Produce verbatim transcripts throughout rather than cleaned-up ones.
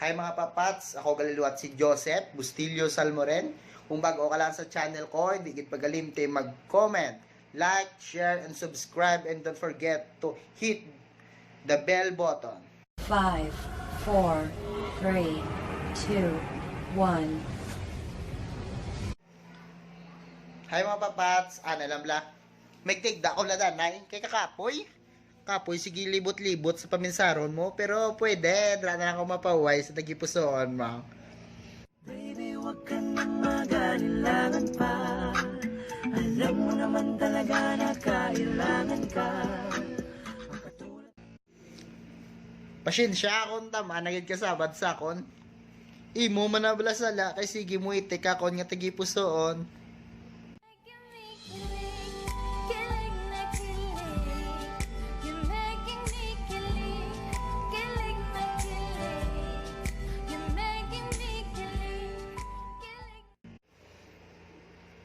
Hi mga papats, ako gali liwat si Joseph Bustillo Salmoren. Kung bago ka lang sa channel ko, hindi gid pagalimti mag-comment, like, share, and subscribe, and don't forget to hit the bell button. Five, four, three, two, one. Hi mga papats, ana lang bla. May tigda ko ladanay kay kakapoy. Kapoy, sige libot-libot sa paminsaron mo, pero pwede, dra na lang ako mapahuway sa tagipusoon mo. Baby, wag ka nang mag-alinlangan pa. Alam mo naman talaga na kailangan ka. Pasensya akon tama na gid kasabad sa akon. Imo man na bala sala kay sige mo itik akon nga tagipusoon.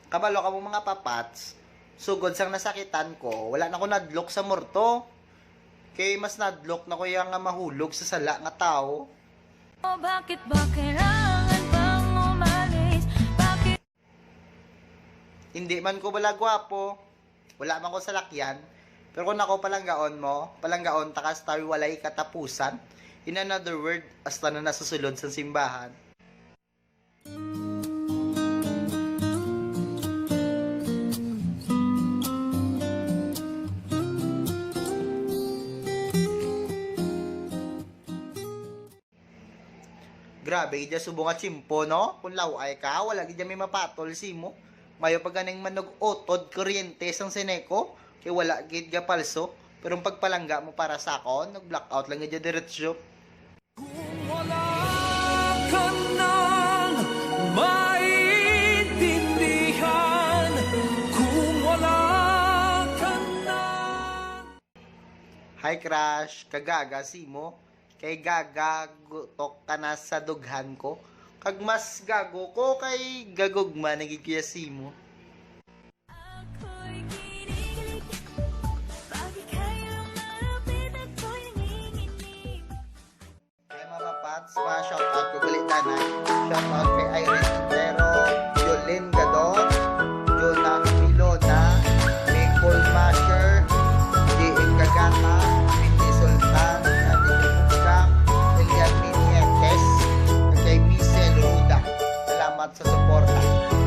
Kabalo kamo mga papats, sugod sang nasakitan ko, wala na ko nadlok sa morto. Kay mas nadlok na ko iya nga mahulog sa sala nga tawo. O bakit ba kailangan pang umalis? Bakit? Hindi man ko bala gwapo, wala man ko salakyan, pero kung ako palanggaon mo, palanggaon ta ka hasta walay katapusan. In another word, hasta na nasusulod sa simbahan. Grabe gid subong nga tiyempo, no? Kung law-ay ka, wala gid may mapatol sa imo. Mayo pa ganing manug-utod kuryente sang Seneco, kay wala gid ga palso. Pero ang pagpalangga mo para sa akon, nag-blackout lang gid diretsyo. Kung wala ka nang maintindihan, kung wala ka nang Hi crush, kagaga sa imo. Kay gagagutok ka na sa dughan ko. Kag mas gago ko kay gagugma na gid ko ya sa imo. Ako'y kinikilig. Pag ika'y lumalapit, ako'y nanginginig. Hi mga paps, pa shout out ko gali tanan. Shout out kay Irene Quintero, Yolene Gadot, Jonah Milona, Nicole Masher, J M Gagata, Mindy Sultan, Ate Jupusang, Elian Minietes, kay Michelle Ruda. Salamat sa suporta.